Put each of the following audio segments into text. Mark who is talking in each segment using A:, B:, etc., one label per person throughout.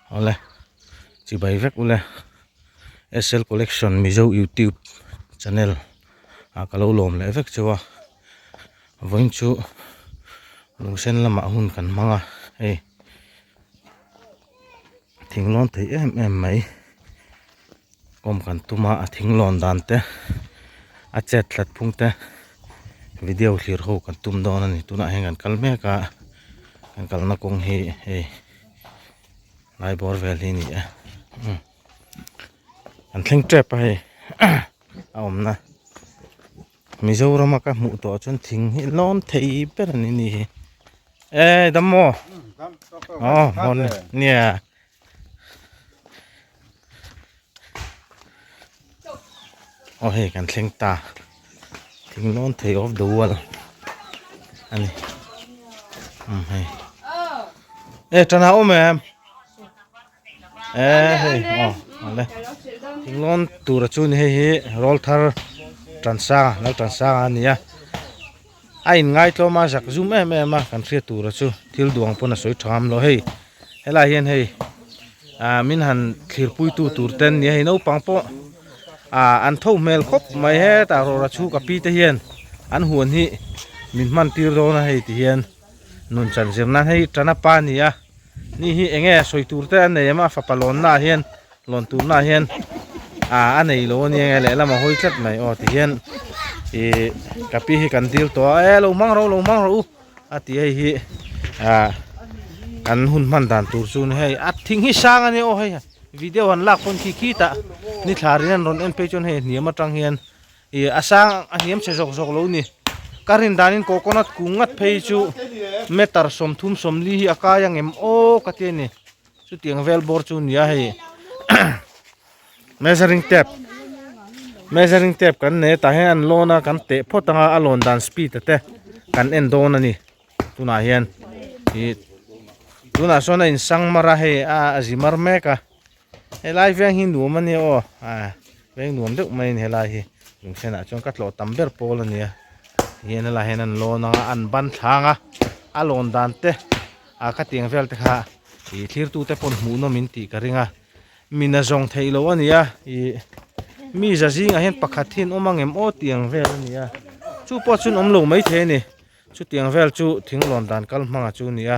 A: Awle chibai vek ule SL collection mizo youtube channel ah ka lo lawm leh vek cheu a vawiin chu lungsen lamah hun kan hmang a hei thing lawn thei em em mai kawm kan tum a a thing lawn dan te a chet tlat phung te video thlir ho kan tum dawn a ni tunah hian kan kal mek a kan kalna kawng hi hei. Lai bawr vel hi a ni e an thleng tep a hei a awmna Mizoram a ka hmuh tawh chuan thing hi lawn thei ber a ni ni hi e dam maw aw hawn nia aw hei kan thleng ta thing lawn thei of the world a ni umm hei e tana awm em e hei aw awle thing lawn tura chu ni hei hi rawl thar tan sang lal tan sang a ni a a in ngaitlawm a zak zum em em a kan hriat tura chu thil duang pawn a sawi tha ngam lo hei helai hian hei ah min han thlirpui tu tur te an ni a hei naupang pawh ah an tho hmel khawp mai hetah rawra chhuk a pi te hian an huan hi min hman tir dawn a hei ti hian nun chan zir nan hei tana pa a ni a ni hi eng nge sawi tur te an nei em a fapa lawnna ah hian lawn turna ah hian ah a nei lo a nia nge lehlam a hawi tlat mai aw ti hian ih ka pi hi kan dil tawh a e lo hmang rawh u lo hmang rawh u a ti hei hi ah kan hun hman dan tur chu ni hei a thing hi sang a nia aw hei video han lak pawn khi khitah ni thla rin an rawn en phei chuan hei hniam atang hian ih a sang a hniam chhe zawk zawk lo ni ka rin danin coconut kung ngat phei chu meter 30 40 hi a kai ang em aw ka ti a ni chutiang vel bawr chu a ni a hei measuring tape measuring tape kan nei a tah hian an lawn a kan teh phawt anga a lawn dan speed te kan en dawn a ni tunah hian ih tunah sawn a in sang mar a hei a zi mar mek a helai veng hi nuam a nia aw ah veng nuam deuh mai a ni helai hi lungsenah chuan ka tlawh tam ber pawl a nia tihian helai hian an lawn anga an ban thlang a a lawn dan te ah khatiang vel te kha ih thlir tu te pawn hmuh nawm in tih ka ring a. Min a zawng theih loh a ni a ih mi za zingah hian pakhat hi an awm ang em aw tih ang vel a ni a chu pawh chuan awm lo mai thei a ni chutiang vel chu thing lawn dan kal hmangah chu a ni a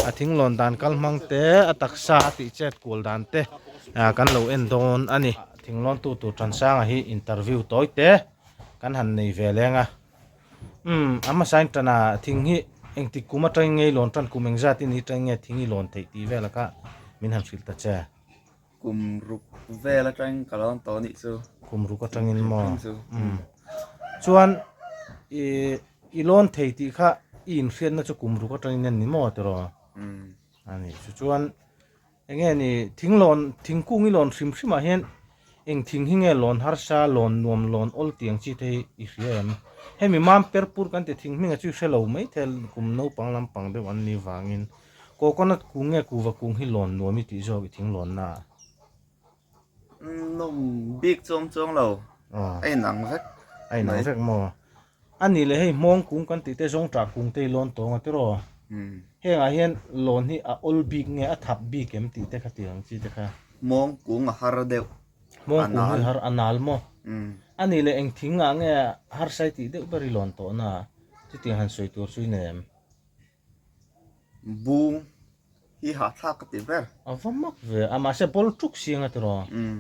A: a thing lawn dan kal hmang te a taksa a tih chet kual dan te ah kan lo en dawn a ni thing lawn tu tur Tansanga hi interview tawi te kan han nei ve leng a umm a hmasa in tana thing hi engtik kum atangin nge i lawn tan kum engzat in i tang nge thing i lawn theih tih vel a kha min han hrilh ta che.
B: Kum ruk vel atangin ka lawn tawh anih chu.
A: Kum ruk atangin maw? Umm. Chuan i i lawn thei tih kha i inhriatna chu kum ruk atangin a ni maw tiraw?
B: Umm.
A: A ni chu chuan eng nge ni thing lawn thingkung i lawn hrim hrimah hian eng thing hi nge lawn harsa lawn nuam lawn awl tiang chi te hi i hria em? Hemi mam per pur kan ti thing hminga chu i hre lo mai thei a kum naupang lampang deuh an nih vangin Coconut kung nge kuva kung hi lawn nuam i tih zawk i thing lawnna ah?
B: Nawm bik chuang chuang lo. A inang vek.
A: A inang vek maw? A nih leh hei hmawng kung kan tih te zawng tah kung te i lawn tawng a tiraw? Hengah hian lawn hi a awl bik nge a thap bik em tih te kha tih ang chi te kha.
B: Hmawng kung a har deuh.
A: Hmawng kung hi har a nal maw? A nih leh eng thing ah nge harsai tih deuh ber i lawn tawh na? Chutiang han sawi tur chu i nei em?
B: Bung hi hahthlak ka ti ber.
A: A va mak ve a mahse ball tuk si anga tiraw. Umm.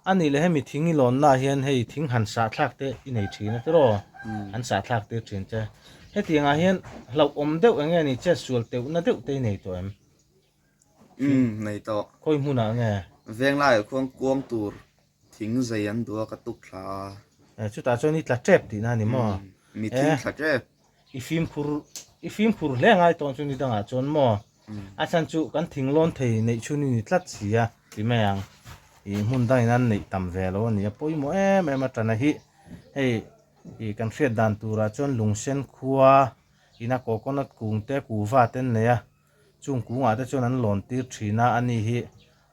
A: A nih leh hemi thing i lawnna ah hian hei thing han sah thlak te i nei thin a tiraw. An sah thlak tir thin che. Hetiang ah hian hlauhawm deuh eng nge ni chet sual teuhna deuh te i nei tawh em?
B: Umm nei tawh.
A: Khawi hmunah nge?
B: Venglaiah khuan kuang tur Thing zei an duh a ka tuk thla a.
A: Eh chutah chuan i tla tep tihna a ni maw?
B: Mi thing tla tep.
A: I fimkhur i fimkhur hle ngai tawh chu ni dangah chuan maw? A chhan chu kan thing lawn thei neih chhun i ni tlat si a ti mai ang. I hmun dangin an neih tam ve lo a ni a pawimawh em em a tana hi hei i kan hriat dan turah chuan lungsen khua ina coconut kung te kuva te an nei a chung kungah te chuan an lawn tir thin a a ni hi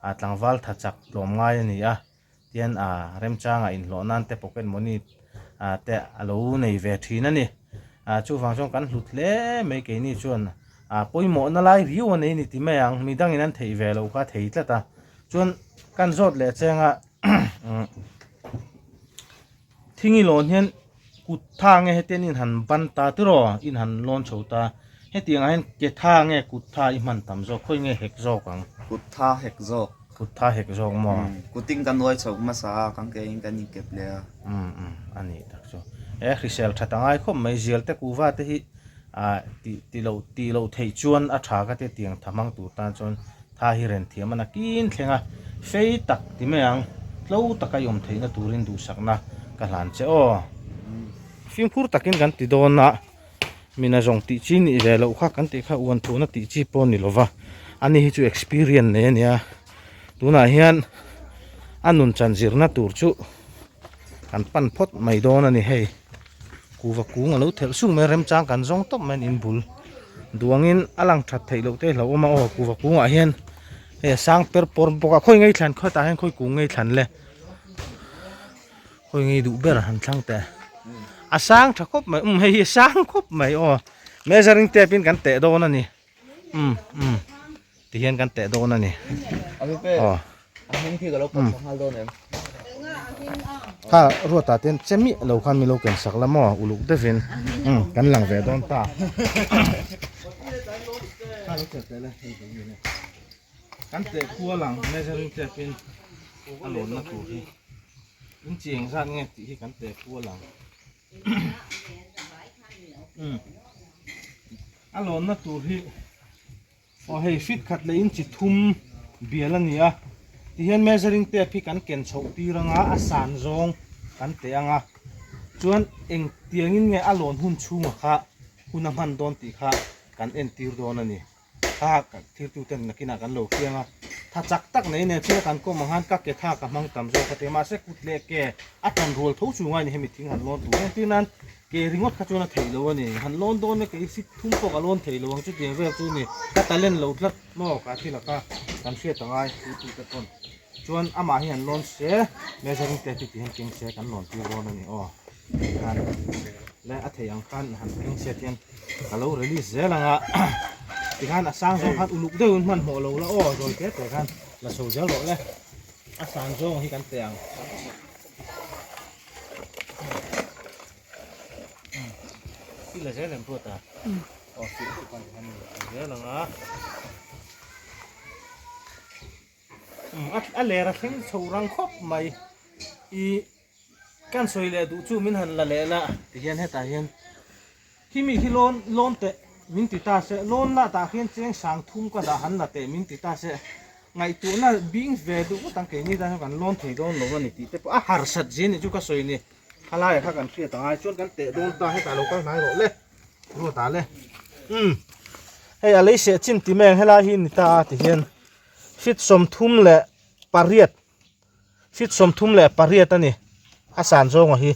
A: a tlangval tha chak tlawm ngai a ni a tian a remchangah inhlawh nan te pocket money ah te a lo nei ve thin a ni ah chuvang chuan kan hlut hle mai keini chuan A pawimawhna lai riau a nei ni ti mai ang, midangin an theih ve loh kha a thei tlat a. Chuan kan zawt leh cheng a, thingi lawn hian kut tha nge hetian in han ban ta tiraw, in han lawn chho ta. Hetiang ah hian ke tha nge kut tha i hman tam zawk, khawi nge hek zawk ang?
B: Kut tha hek zawk.
A: Kut tha hek zawk maw?
B: Kutin kan uai chho hmasa a, kan ke in kan inkep leh a.
A: Umm umm a nih tak chu. He hrisel that a ngai khawp mai, zial te kuva te hi ah ti ti loh tih loh theih chuan a tha ka tia tiang tha hmang tur tan chuan tha hi ren thiam a nakin thleng a, fei tak ti mai ang, tlo taka i awm theihna turin duhsakna ka hlan che aw. Fimkhur takin kan ti dawn a, mina zawng tih chi nih ve loh kha kan tih kha uan thuna tih chi pawh a ni lova, ani hi chu experience nei a nia, tunah hian a nun chan zirna tur chu kan pan phawt mai dawn a ni hei. Kuva kung a lo thelh sung mai a remchang kan zawng tawp mai a ni in bul duangin a lang that theih loh te hlauhawm a aw kuva kungah hian hei a sang per pawr bawk a khawi ngei thlan khawtah hian khawi kung ngei thlan le khawi ngei duh ber han thlang teh a sang tha khawp mai um hei hi a sang khawp mai aw measuring tape in kan teh dawn a ni um um. Ti hian kan teh dawn a ni. Aw. Kha ruata ten che miah lo khan milo ken sak la maw uluk deuhin umm kan lang ve dawn ta. Kan teh kual ang measuring tape in a lawnna tur hi in chi engzat nge tih hi kan teh kual ang. Umm a lawnna tur hi. Aw hei feet khat leh inchi thum bial a ni a, tihian measuring tape hi kan ken chhoh tir anga a san zawng kan teh anga chuan eng tiangin nge a lawn hun chhunga kha hun a hman dawn tih kha kan entir dawn a ni. Kha thirtu ten nakinah kan lo hriang a, tha chak tak nei nen thil a kan kawm ang khan ka ke tha ka hmang tam zawk a ti a, mahse kut leh ke a tan rual tho chu ngai ni hemi thing han lawn tur entir nan Ke ringawt kha chuan a theih lo a ni. Han lawn dawn e, kei fit thum pawh ka lawn thei lo ang chutiang vel chu ni. Ka talent lo tlat maw ka thil a kha kan hriat a ngai tu tu te pawn. Chuan amah hi han lawn se, measuring tape hi ti hian keng se kan lawn tir dawn a ni aw. Tikhan le a thei ang khan han keng se tian ka lo release zel ang a. Tikhan a sang zawng khan uluk deuhin hmanhmawh lo la aw zawi te te khan la chho zel rawh le. A sang zawng hi kan teh ang. La zel em ruat a aw si pan han zel anga a ler a thleng chho rang khawp mai i kan sawi leh duh chu min han la leh la ti hian hetah hian khimi khi lawn lawn teh min ti ta se lawn lah tah khian cheng sang thum ka dah han la teh min ti ta se Ngaihtuahna bing ve duh ngawt ang keini tan hian kan lawn thei dawn lo a ni tih te pawh a harsat zia nih chu ka sawi ni. Khalaiah kha kan hriat angai chuan kan teh dawn ta hetah lo kal hnai rawh le ruatah le umm hei a lei seh chin ti mai ang helai hi ni ta a ti hian feet 38 Feet 38 a ni a san zawnga hi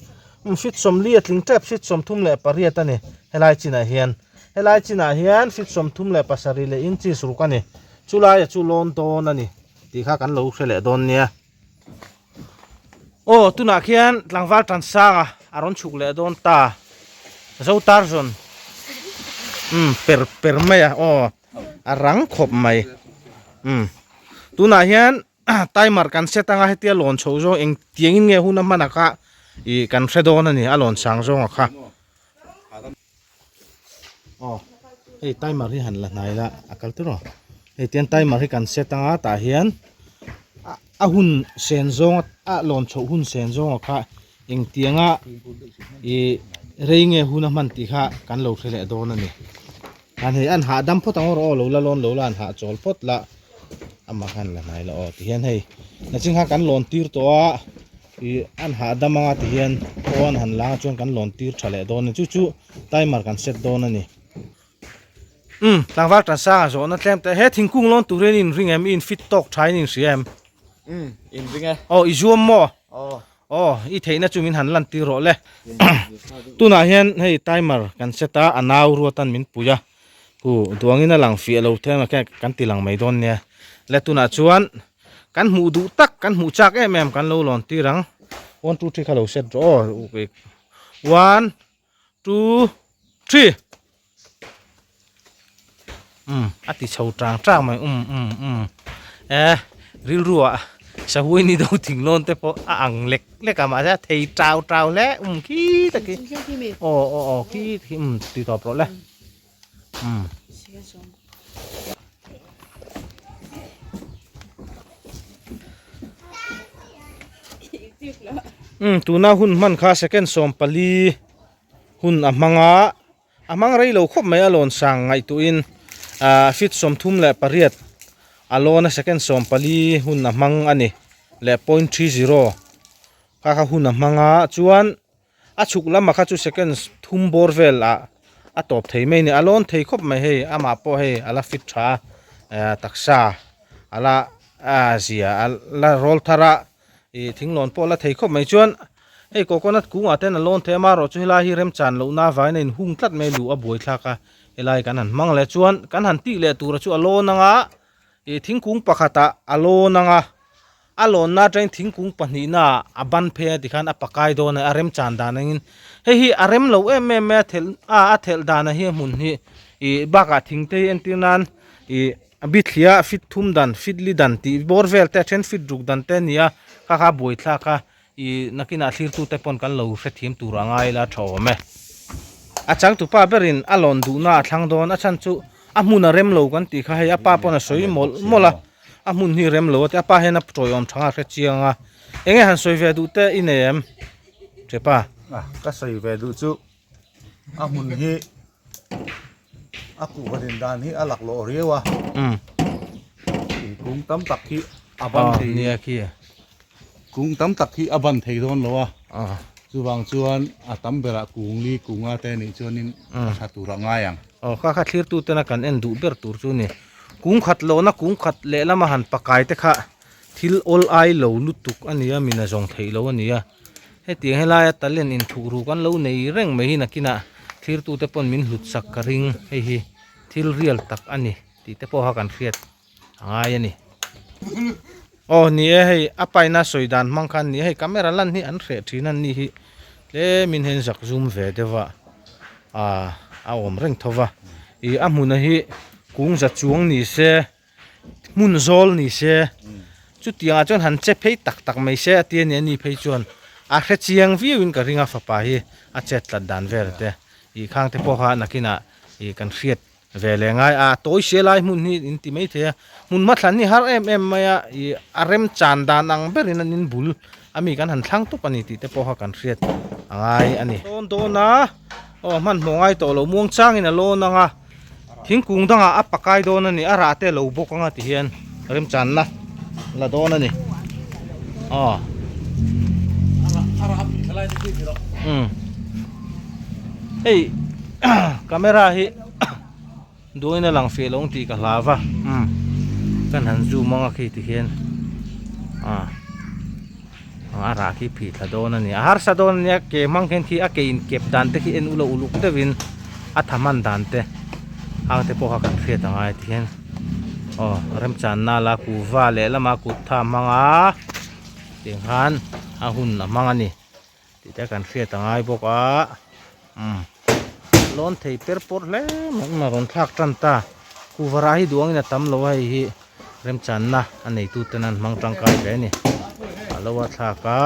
A: umm feet 40 a tling tep feet 38 a ni helai chinah hian helai chinah hian feet 37 leh inches ruk a ni chulaia chu lawn dawn a ni tih kha kan lo hre leh dawn nia aw tunah khian tlangval tan sanga a rawn chhuk leh dawn ta zo tarzawn umm per per mai a aw a rang khawp mai umm tunah hian. Timer kan set anga hetia lawn chho zawng eng tiangin nge hun a hman a kha ih kan hre dawn a ni a lawn sang zawng a kha. Aw hei timer hi han la hnai la a kal tur aw hei tian timer hi kan set anga tah hian a hun sen zawng a lawn chhoh hun sen zawng a kha eng tianga ih rei nge hun a hman tih kha kan lo hre leh dawn a ni. An hei an hahdam phawt ang rawh aw lo la lawn lo la an hahchawl phawt la amah khan la hnai la aw ti hian hei nachin kha kan lawn tir tawh a ih an hahdam anga ti hian aw an han lang a chuan kan lawn tir tha leh dawn a ni chu chu timer kan set dawn a ni. Umm tlangval tan sanga zawhna tlem te he thingkung lawn tur hian in ring em i in fit tawk tha in in hria em?
B: Umm in ring e.
A: Aw i zuam maw?
B: Aw.
A: Aw, i theihna chu min han lan tir rawh le. Tunah hian hei timer kan set a, a nau ruatan min pui a. Hu, duangin a lang fiah lo theng a kan ti lang mai dawn nia. Le tunah chuan kan hmuh duh tak, kan hmuh chak em em kan lo lawn tir ang. One, two, three kha lo set rawh aw. One, two, three. Umm a ti chho tang tang mai umm umm umm eh rilru ah sahuai ni deuh thing lawn te pawh a ang lek lek a mahse a thei tau tau hle umm khi tak hi aw aw aw khi khi umm ti tawp rawh le umm. Umm tuna hun hman kha second 14 hun a hmang a. A hmang rei lo khawp mai a lawn sang ngaihtuahin ah feet 38 a lawn a second 14 hun a hmang a ni leh point 30 kha kha hun a hmang a chuan a chhuk lamah kha chu second thum bawr vel ah a tawp thei mai a ni a lawn thei khawp mai hei amah pawh hei a la fit tha a eh taksa a la ah zia a la rawl thar a. Ih thinglawn pawh la thei khawp mai chuan hei coconut kungah ten a lawn thei a amaherawhchu helai hi remchan lohna avangin a inhung tlat mai a luh a buaithlak a helai kan han hmang leh chuan kan han tih leh tura chu a lawn anga ih thingkung pakhatah a lawn anga a lawnna atangin thingkung pahnihna ah a ban phei a tikhan a pakai dawn a a remchan dan angin hei hi a rem lo em em mai a thelh a a thelh danah hian hmun hi ih bakah thing te hi entir nan ih. A bithliah fit thum dan, fit li dan tih bawr vel te a then fit ruk dan te a ni a, kha kha buai thlak a, ih nakinah thlirtute pawn kan lo hrethiam tur a ngai ila tha awm e. A changtupa berin a lawn duhna a thlang dawn, a chhan chu a hmun a rem lo kan tih kha hei a pa pawn a sawi mawlh mawlh a, a hmun hi rem lo a ti, a pa hian a tawiawm tha nghal hre chiang a, enge han sawi ve duh te i nei em? Chepa.
C: A, ka sawi ve duh chu a hmun hi. A kuhva din dan hi a laklawh riau a thingkung tam tak hi a ban thei kung tam tak hi a ban thei dawn lo a chuvang chuan a tam berah kung li kunga te nih chuanin a tha tur a ngai ang.
A: Aw kha kha thlir tu tena kan en duh ber tur chu ni kung khat lohna kung khat lehlam a han pakai te kha thil awl ai lo lutuk a nia min a zawng theih lo a nia. Hetiang helaia talent inthuh ruk an lo nei reng mai hi nakinah thlirtute pawn min hlut sak ka ring hei hi thil real tak a ni tih te pawh kha kan hriat a ngai a ni. Aw ni e hei a paina sawi dan hmang khan ni e hei camera lan hi an hreh thin a ni hi tlemin hian zak zum ve deuh a ah a awm reng tho va ih a hmuna hi kung za chuang ni se. hmun zawl ni se chutiangah chuan han che phei tak tak mai se a ti a ni a ni phei chuan a hre chiang viau in ka ring a fapa hi a chet tlat dan vel te ih khang te pawh kha nakinah ih kan hriat ve leh ngai a tawi sia lai hmun hi in ti mai thei a hmun hmathlan hi har em em mai a ih a remchan dan ang berin an in bul ami kan han thlang tawp a ni tih te pawh kha kan hriat a ngai a ni. Lawn dawn a aw hmanhmawh ngai tawh lo muang changin a lawn ang a. Thingkung dangah a pakai dawn a ni, a rah te a lo bawk anga ti hian remchanna la dawn a ni. Aw. Umm. Hei camera hi duain a lang fiah lo ang tih ka hlau va. Umm. Kan han zoom anga khi ti hian. Ah. A rah khi phih thla dawn a ni a harsa dawn a nia ke hmang khian khi a ke in kep dan te khi en ula uluk deuhin a tha hman dan te hang te pawh kha kan hriat a ngai ti hian aw remchanna la kuhva leh lama kut tha hmang a tiang khan a hun a hmang a ni tih te kan hriat a ngai bawk a umm lawn thei per pawr hle mai a rawn thlak tan ta kuhva rah hi duh angin a tam lo a hei hi. Remchanna a neitu ten an hmang tangkai hle a ni a lo a thlak a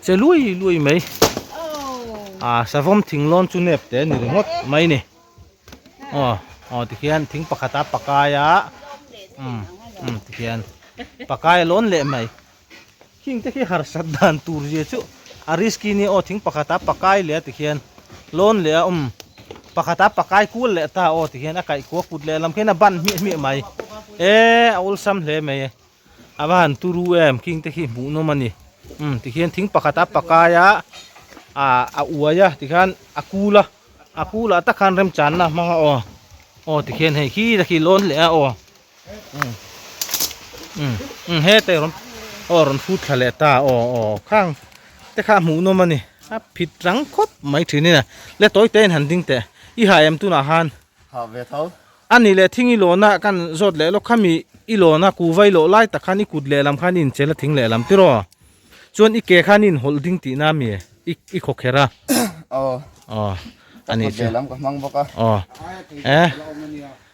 A: che lui lui mai a savawm thing lawn chu nep te a ni ringawt mai a ni aw aw tikhian thing pakhat a pakai a umm umm tikhian pakai a lawn leh mai. Khing te khi harsat dan tur zia chu a risky nia aw thing pakhat a pakai leh a ti khian lawn leh a awm pakhat a pakai kual leh ta aw ti khian a kaih kuak kut leh lam khian a ban hmiah hmiah mai e a awlsam hle mai e a va han turu em khing te khi hmuh nawm a ni umm ti khian thing pakhat a pakai a ah a uai a ti khan a kul a a kul ah tak khan remchanna a hmang a aw aw ti khian hei khi te khi lawn leh a aw. Umm umm heta rawn aw rawn hrut thla leh ta aw aw khang te kha hmuh nawm a ni a phit rang khawp mai thin in a le tawi te in han ding teh i ha em tunah khan
B: ha ve tho
A: a ni leh thing i lawna kan zawt leh lawk khami i lawna kuva i lawh lai tak khan i kut lehlam khan i inchel a thing lehlam tiraw chuan i ke khan i inhawlh ding tihna ami i i khawkherh a.
B: Aw.
A: Aw. Ani
B: chu. Lam ka hmang bawk a.
A: Aw. Eh.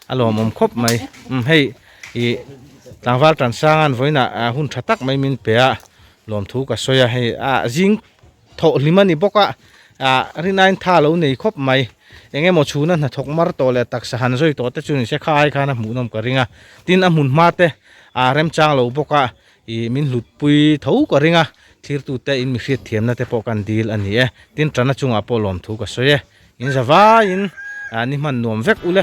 A: A lawmawm khawp mai. Um hei i tlangval tan sangan voina hun tha tak mai min pe a. Lawmthu ka sawi a hei a zing thawh hlim a ni bawk a. Ah rinain tha lo nei khawp mai. Eng emaw chhuna hnathawk mar tawh leh taksa han zawi tawh te chu ni se kha ai khan a hmuhnawm ka ring a. Tin a hmun hma te a remchang lo bawk a. Ih min hlutpui tho ka ring a, thlirtute in mi hriatthiamna te pawh kan dil a ni e. Tin tana chungah pawh lawmthu ka sawi e. In za vaiin ni hman nuam vek ule.